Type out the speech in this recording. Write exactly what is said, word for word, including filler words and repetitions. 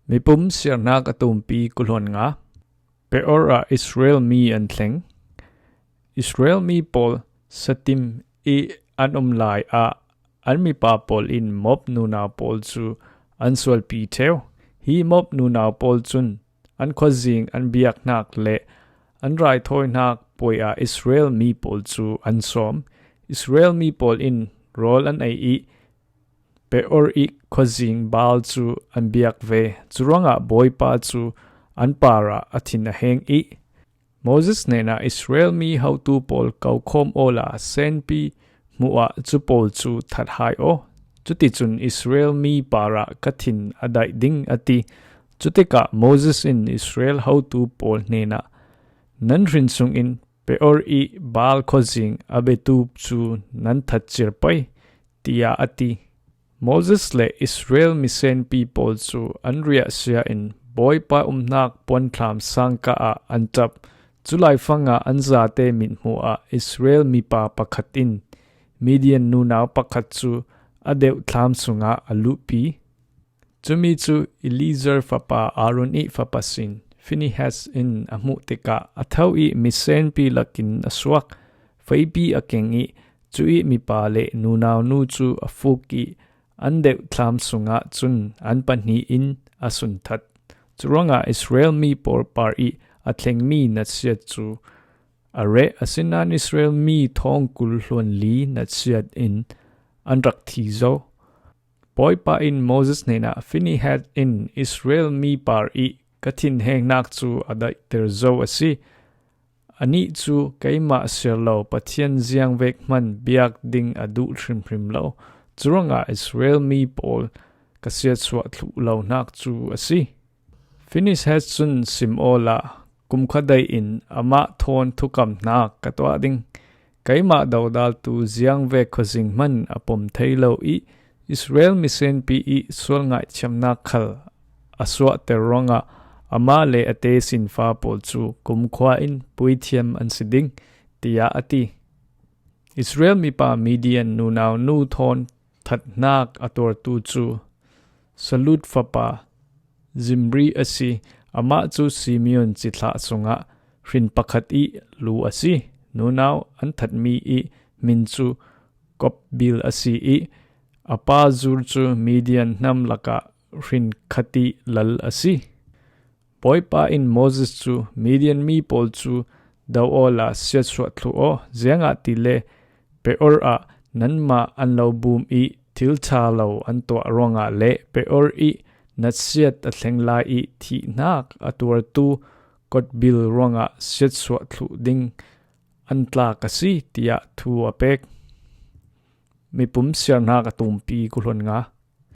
Mipum siarnak a tumpi kuluan nga. Peor ah Israel mi an thleng. Israel mi pawl Satim i an um lai ah an mipa pawl in Moab nunau pawl cu an sualpi ṭheu. Hi Moab nunau pawl cun an khuazing an biaknak le an raithawinak puai ah Israel mi pawl cu an sawm. Israel mi pawl in rawl an ei i Peor i khuazing Baal cu an biak ve. Curuangah Bawipa cu an parah a thin a heng i Moses hnenah Israel mi hotu pawl ko khawm awla senpi hmuh ah cu pawl cu that hai aw. Cuticun Israel mi parah ka thin a daih ding a ti. Cutikah Moses in Israel hotu pawl hnenah, nan hrin sungin Peor i Baal khuazing a biatu cu nan that ciar pei, tiah a ti. Moses le Israel misenpi pawl cu an riahsia in Bawipa umnak puanthlam sangka ah an ṭap. Culaifang ah an zate mithmuh ah Israel mipa pakhat in Midian nunau pakhat cu a deuh thlam sungah a luhpi. Cumi cu Eleazar fapa Aaron i fapa sin Phinehas in a hmuh tikah a tho i misenpi lakin a suak. Feipi a keng i cu i mipa le nunau nu cu a fuk i an deuh thlam sungah cun an pahnih in a sunthat. Curuangah Israel mi pawl par i a thlengmi natsiat cu a reh, asinain Israel mi thawng kul hluan li natsiat in an rak thi zo. Bawipa in Moses hnenah, Phinehas in Israel mi par i ka thinhengnak cu a daihter zo a si. Anih cu keimah siar lo Pathian ziangvek hman biak ding a duh hrimhrim lo. Curuangah Israel mi pawl ka siatsuah thluh lonak cu a si. Phinehas cun sim awla kumkhua dei in amah thawn thukamnak ka tuah ding. Keimah dodaltu ziangvek khuazing hman a pom thei lo i Israel misenpi i sual ngaihthiamnak khal a suahter ruangah amah le a tesinfa pawl cu kumkhua in puithiam an si ding, tiah a ti. Israel mipa Midian nunau nu thawn thatnak a tuartu cu Salut fapa Zimri a si. Amah cu Simeon cithlah sungah hrin pakhat i lu a si. Nunau an thatmi i min cu Kopbil a si i a pa zur cu Midian hnam lakah hrin khat i lal a si. Bawipa in Moses cu, Midian mi pawl cu do awla siatsuah thluh aw, ziangahtile Peor ah nanmah an lo bum i thil ṭha lo an tuah ruangah le Peor i natsiat a thleng lai i thihnak a tuartu Kopbil ruangah siatsuah thluh ding an tlak a si, tiah thu a pek. Mipum siarnak a tumpi kuluan nga.